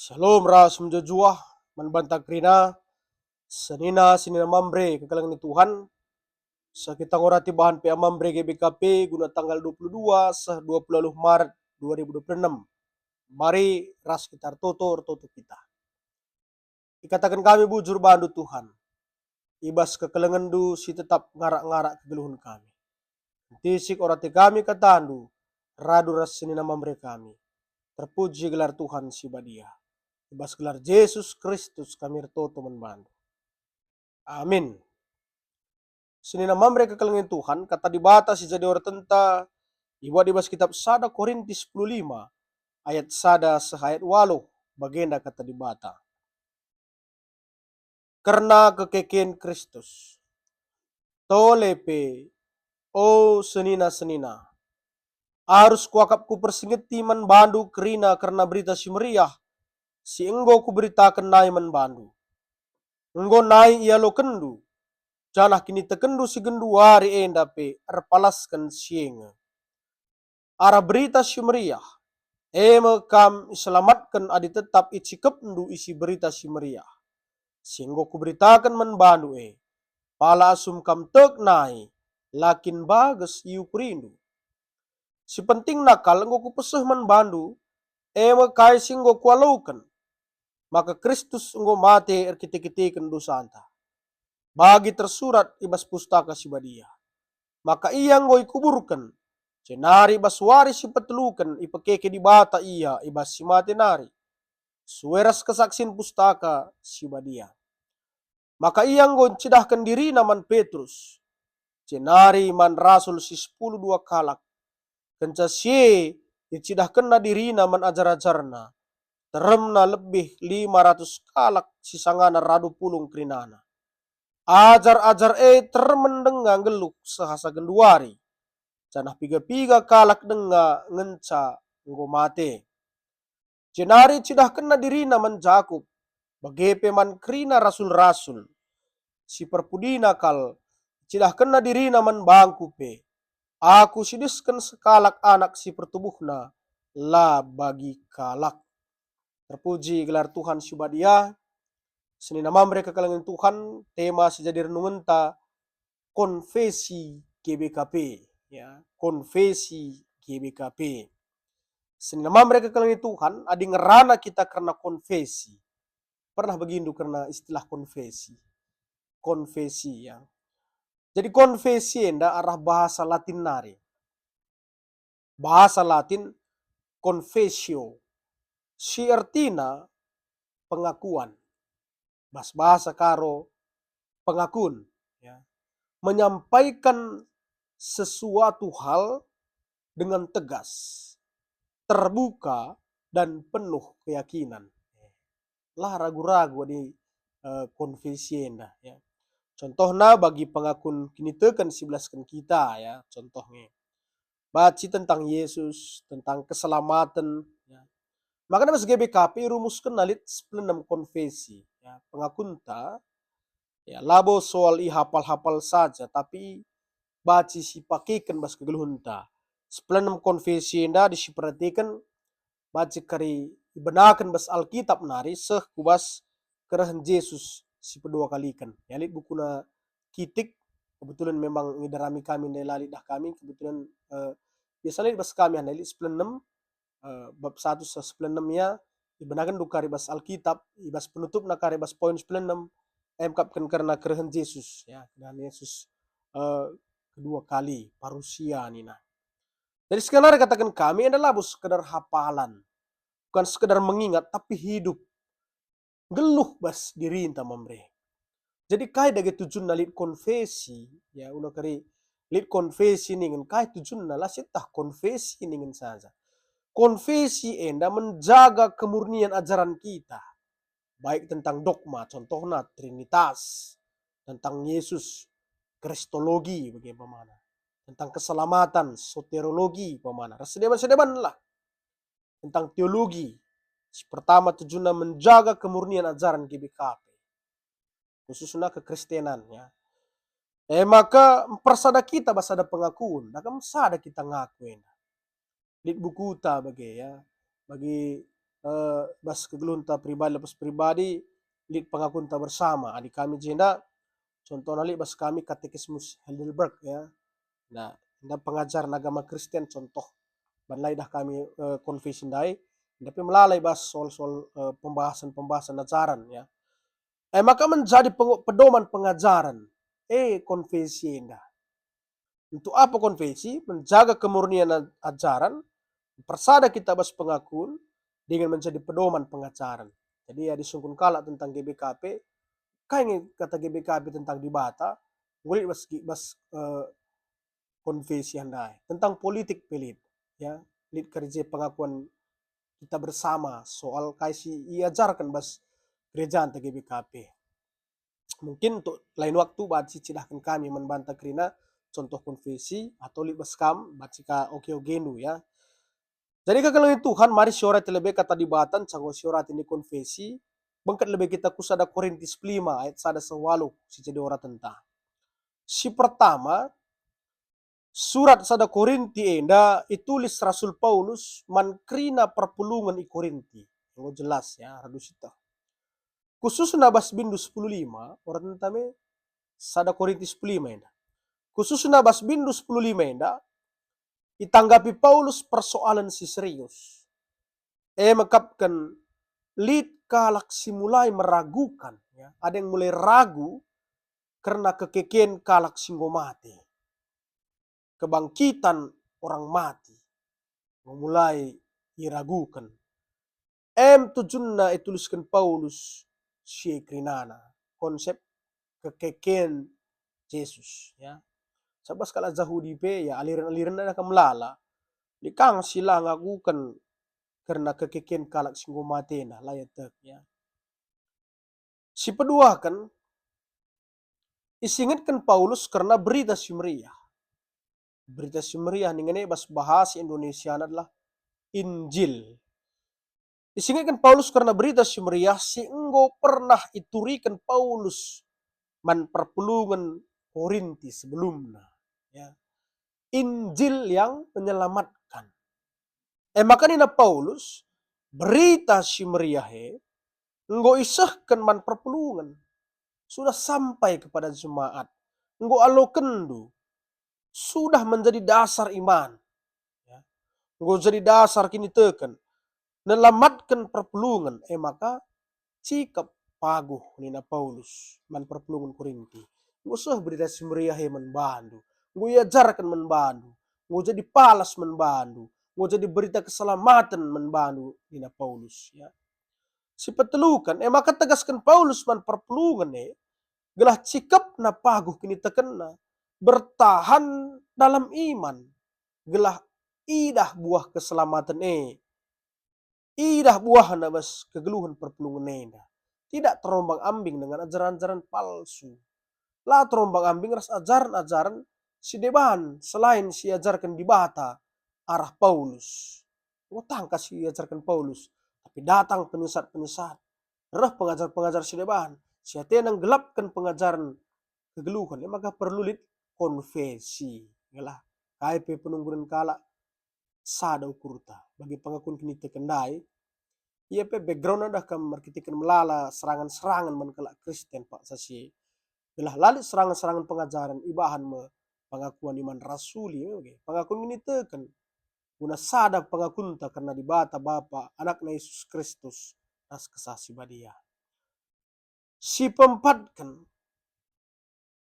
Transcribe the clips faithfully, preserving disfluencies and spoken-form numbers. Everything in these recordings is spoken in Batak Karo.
Shalom ras mejuah-juah man banta kerina, senina-senina Mamre kekelengen Tuhan. Seh kita ngorati bahan P A Mamre G B K P guna tanggal dua puluh dua seh dua puluh Maret dua ribu dua puluh enam. Mari ras kita ertoto, ertoto kita. Ikataken kami bujur bandu Tuhan, i bas kekelengenndu si tetap ngarak-ngarak kegeluhen kami. Entisik orati kami katandu, radu ras senina Mamre kami. Terpuji gelar Tuhan si Badia. I bas gelar Jesus Kristus kami ertoto man bandu. Amin. Senina Mamre kekelengen Tuhan, kata Dibata si jadi oratenta ibuat i bas kitab sada Korintus sepuluh lima ayat sada seh ayat waluh, bagenda kata Dibata. Kerna kekeken Kristus. Tole pe, o senina-senina, arus kuakap kupersingeti man bandu kerina kerna Berita Si Meriah si enggo kuberitaken nai man bandu. Enggo nai ialokenndu, janah kinitekenndu si genduari enda pe erpalasken si e nge. Arah Berita Si Meriah, e me kam iselamatken adi tetap icikepndu isi Berita Si Meriah si enggo kuberitaken man bandu e. Pala asum kam tek nai, la kin bages iukurindu. Si pentingna kal enggo kupeseh man bandu, e me kai si enggo kualoken, maka Kristus enggo mate erkite-kiteken dosanta, bagi tersurat i bas Pustaka Si Badia, maka Ia enggo ikuburken, jenari bas wari si peteluken ipekeke Dibata Ia i bas si mate nari, sue ras kesaksin Pustaka Si Badia. Maka Ia enggo ncidahken diriNa man Petrus, jenari man rasul si sepuluh dua kalak. Kenca si e icidahkenNa diriNa man ajar-ajarNa, teremna lebih lima ratus kalak si sangana radu pulung kerinana. Ajar-ajar e termen denga nggeluh seh asa genduari, janah piga-piga kalak denga ngenca enggo mate. Jenari icidahkenNa diriNa man Jakup, bage pe man kerina rasul-rasul. Si perpudina kal, icidahkenNa diriNa man bangku pe. Aku sidisken sekalak anak si pertubuhna la bagi kalak. Terpuji gelar Tuhan si Badia. Senina Mamre kekelengen Tuhan, tema si jadi renungenta, konfesi G B K P, ya, konfesi G B K P. Senina Mamre kekelengen Tuhan, adi ngerana kita kerna konfesi. Pernah begindu kerna istilah konfesi? Konfesi, ya. Jadi konfesi enda arah bahasa Latin nari. Bahasa Latin confessio, si ertina pengakuan. Bas bahasa Karo, pengakun, ya. Menyampaikan sesuatu hal dengan tegas, terbuka, dan penuh keyakinan. La ragu-ragu adi, eh, konfesi enda, ya. Contohna bagi pengakun kiniteken si belasken kita, ya, contohnya. Banci tentang Yesus, tentang keselamaten, ya. Makanya bas G B K P irumuskenna lit sepuluh enem konfesi, ya, pengakunta, ya, labo soal ihapal-hapal saja, tapi banci sipakeken bas kegeluhenta. Sepuluh enem konfesi enda adi siperhatiken, banci kari ibenaken bas Alkitab nari seh ku bas kerehen Jesus si pedua kaliken. Ya, lit bukuna Kitik, kebetulan memang ngidarami kami ndai, la lit dah kami, kebetulan, eh, biasa lit bas kami ndai, lit sepuluh enem, eh, bab satu seh sepuluh enem ya, ibenaken du kari bas Alkitab, i bas penutupna kari bas poin sepuluh enem, emkapken kerna kerehen Jesus, ya, kerehen Yesus, eh, kedua kali, parusia nina. Jadi sekenari kataken kami enda labo sekedar hapalan, bukan sekedar mengingat, tapi hidup. Nggeluh bas dirinta Mamre. Jadi kai dage tujunna lit konfesi, ya, una kari lit konfesi ningen kai tujunna, la sieteh konfesi ningen saja. Konfesi enda menjaga kemurnian ajaran kita, baik tentang dogma, contohna Trinitas, tentang Yesus, Kristologi bage umpamana, tentang keselamatan, soteriologi umpamana, ras sedeban-sedeban lah. Tentang teologi. Si pertama tujunna menjaga kemurnian ajaran G B K P, khususna kekristenan, ya. E maka mpersada kita bas sada pengakun, nah kam sada kita ngaku enda. Lit bukuta bage, ya, bagi eh, bas kegeluhenta pribadi lepas pribadi, lit pengakunta bersama. Adi kami jenda, contohna lit bas kami Katekismus Heidelberg, ya. Nah, enda pengajaren agama Kristen contoh. Ban la idah kami, eh, konfesi ndai, tapi melala i bas soal-soal, eh, pembahasan-pembahasan ajaran, ya. E maka menjadi pengo-, pedoman pengajaren, eh, konfesi enda. Untuk apa konfesi? Menjaga kemurnian a-, ajaran, persada kita bas pengakun, dengan menjadi pedoman pengajaren. Jadi, ya, disungkun kalak tentang G B K P, kai nge kata G B K P tentang Dibata, nggo lit bas, bas, eh, konfesi ndai. Tentang politik pe lit, ya, lit kerja pengakuan kita bersama soal kai si iajarken bas gerejanta G B K P. Mungkin untuk lain waktu banci cidahken kami man banta kerina contoh konfesi atau lit bas kam banci ka oge-ogendu, ya. Jadi, kekelengen Tuhan, mari siorati lebe kata Dibata, canggo siorati ni konfesi, bengket lebe kita ku sada Korinti sepuluh lima ayat sada seh waluh si jadi oratenta. Si pertama, surat sada Korinti enda itulis Rasul Paulus man kerina perpulungen i Korinti. Enggo jelas, ya, radu siteh. Khususna bas bindu sepuluh lima, oratenta me sada Korinti sepuluh lima enda. Khususna bas bindu sepuluh lima enda, itanggapi Paulus persoalen si serius. E mekapken lit kalak si mulai meragukan, ya, ada yang mulai ragu kerna kekeken kalak si enggo mate. Kebangkitan orang mati enggo mulai iraguken. Em tujunna itulisken Paulus si e kerinana, konsep kekeken Jesus, ya. Sabas kalak Jahudi pe, ya, aliren-aliren ada kam lala. Lit kang si la ngakuken kerna kekeken kalak si enggo mate enda, la ietek, ya. Si peduaken, isingetken Paulus kerna Berita Si Meriah. Berita Si Meriah ningen e bas bahasa Indonesiana adalah Injil. Isingetken Paulus kerna Berita Si Meriah si enggo pernah ituriken Paulus man perpulungen Korinti sebelumna, ya. Injil yang menyelamatkan. E maka nina Paulus, Berita Si Meriah e enggo isehken man perpulungen, sudah sampai kepada jemaat, enggo alokenndu, sudah menjadi dasar iman, ya, enggo jadi dasar kiniteken, nelamatken perpulungen, e maka cikep paguh nina Paulus man perpulungen Korinti. Enggo seh Berita Si Meriah e man bandu, enggo iajarken man bandu, enggo jadi palas man bandu, enggo jadi berita keselamaten man bandu, nina Paulus, ya. Si peteluken, e maka tegasken Paulus man perpulungen e, gelah cikepna paguh kinitekenna, bertahan dalam iman, gelah idah buah keselamaten e. Idah buahna bas kegeluhen perpulungen enda. Tidak terombang-ambing dengan ajaran-ajaran palsu. La terombang-ambing ras ajaran-ajaran si deban selain si iajarken Dibata arah Paulus. Enggo tangkas si iajarken Paulus, tapi datang penyesat-penyesat. Reh pengajar-pengajar si deban, si atena nggelapken pengajaren kegeluhen, e maka perlu lit konfesi. Yalah, kai pe penunggunen kalak sada ukurta. Bagi pengakun kiniteken ndai, ia pe background dah kam erkiteken melala serangan-serangan man kalak Kristen paksa si. Gelah la lit serangan-serangan pengajaren, ibahan me pengakuan iman rasuli, oke. Pengakun kiniteken guna sada pengakunta kerna Dibata Bapa, Anakna Yesus Kristus, ras Kesah Si Badia. Si peempatken,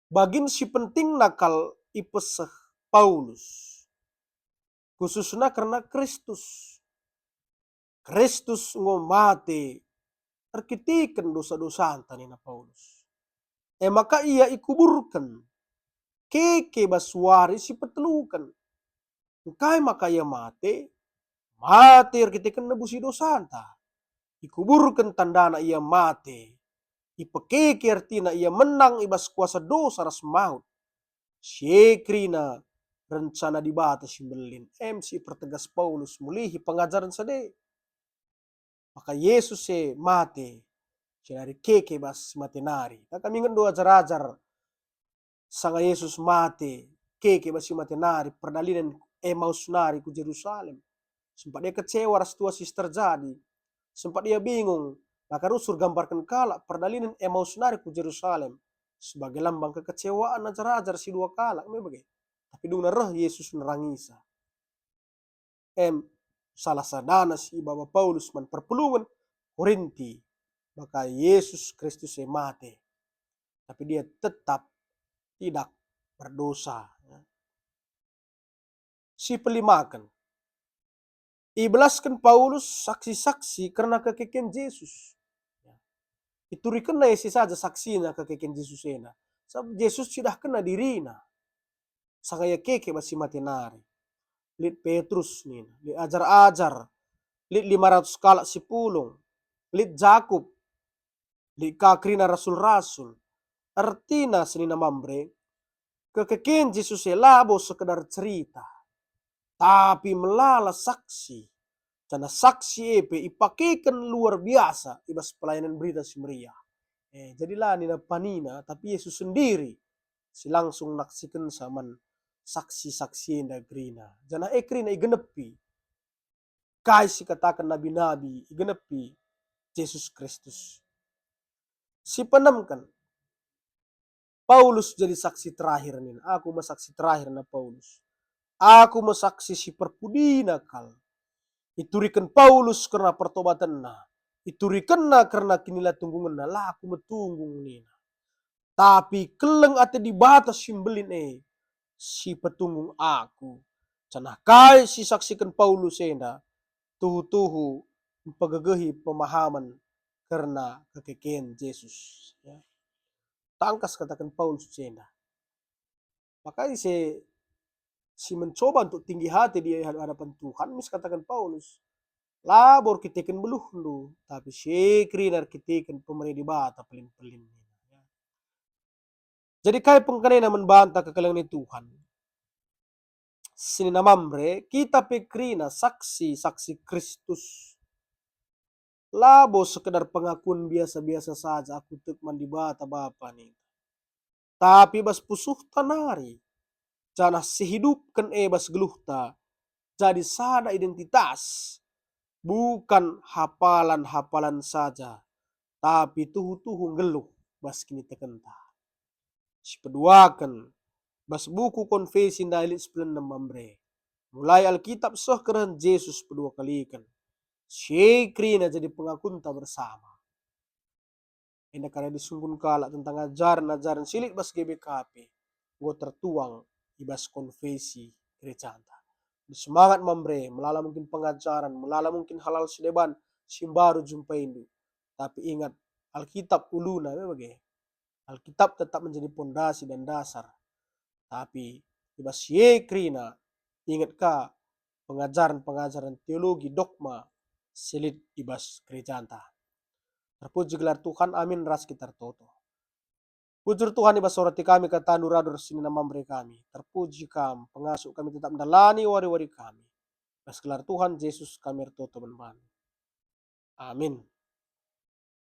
bagin si pentingna kal ipeseh Paulus, khususna kerna Kristus. Kristus enggo mate erkiteken dosa-dosanta, nina Paulus. E maka ia ikuburken, keke bas wari si peteluken. Engkai maka ia mate? Mate erkiteken nebusi dosanta. Ikuburken tandana ia mate. Ipekeke ertina ia menang i bas kuasa dosa ras maut. Si e kerina rencana Dibata si mbelin, em si ipertegas Paulus mulihi pengajaren sade. Maka Yesus e mate, jenari keke bas si mate nari. Kan kam ingetndu ajar-ajar sanga Yesus mate, keke bas si mate nari, perdalanen Emaus nari ku Jerusalem. Sempat ia kecewa ras tuas si terjadi. Sempat ia bingung, maka rusur gambarken kalak perdalinen Emaus nari ku Jerusalem sebagai lambang kekecewaan ajar-ajar si dua kalak me bage. Tapi dungna reh Yesus nerangisa. Em, salah sadana si ibaba Paulus man perpulungen Korinti, maka Yesus Kristus e mate, tapi dia tetap tidak berdosa. Si pelimaken, ibelasken Paulus saksi-saksi kerna kekeken Jesus. Iturikenna ise saja saksina kekeken Jesus enda, sabap Jesus cidahkenna dirina. Sanga ia keke bas si mate nari. Lit Petrus nina, lit ajar-ajar, lit lima ratus kalak si pulung, lit Jakup, lit ka kerina rasul-rasul. Ertina senina Mamre, kekeken Jesus e labo sekedar cerita, tapi melala saksi, janah saksi e pe ipakeken luar biasa i bas pelayanan Berita Si Meriah. Eh, jadi la nina panina, tapi Yesus sendiri si langsung naksikensa man saksi-saksi enda kerina. Janah e kerina igenepi kai si kataken nabi-nabi, igenepi Jesus Kristus. Si penemken, Paulus jadi saksi terakhir nina, "Aku me saksi terakhir," nina Paulus. "Aku me saksi si perpudina kal." Ituriken Paulus kerna pertobatenna, iturikenna kerna kinilatunggungenna, "La aku metunggung," nina. Tapi keleng ate Dibata si mbelin e si petunggung aku. Janah kai si saksiken Paulus enda tuhu-tuhu mpegegehi pemahamen kerna kekeken Jesus. Ya. Tangkas kataken Paulus enda. Maka ise si mencoba untuk tinggi hati di hadapan Tuhan, mis kataken Paulus, "Labo erkiteken beluhndu, tapi si e kerina erkiteken pemere Dibata pelin-pelin." Jadi kai pengkenana man banta kekelengen Tuhan? Senina Mamre, kita pe kerina saksi-saksi Kristus. Labo sekedar pengakuan biasa-biasa saja, "Aku tek man Dibata Bapa," ninta. Tapi bas pusuhta nari, janah sihidupken e bas geluhta, jadi sada identitas, bukan hapalan-hapalan saja, tapi tuhu-tuhu nggeluh bas kinitekenta. Sipeduaken, bas buku konfesi ndai lit sipenenem Mamre. Mulai Alkitab seh kerehen Jesus pedua kaliken. Si e kerina jadi pengakunta bersama. Enda kada disungkun kalak tentang ajaren-ajaren si lit bas G B K P, enggo tertuang i bas konfesi gerejanta. Semangat Mamre, melala mungkin pengajaren, melala mungkin hal-hal si deban, si mbaru jumpaindu. Tapi ingat, Alkitab uluna me bage. Alkitab tetap menjadi pondasi dan dasar. Tapi i bas si e kerina, ingat ka pengajaren-pengajaren teologi dogma si lit i bas gerejanta. Terpuji gelar Tuhan, amin, ras kita ertoto. Bujur Tuhan, i bas orati kami kataNdu radu ras senina Mamre kami. Terpuji Kam, pengasup kami tetap ndalani wari-wari kami. Bas gelar Tuhan Jesus kami ertoto man bandu. Amin.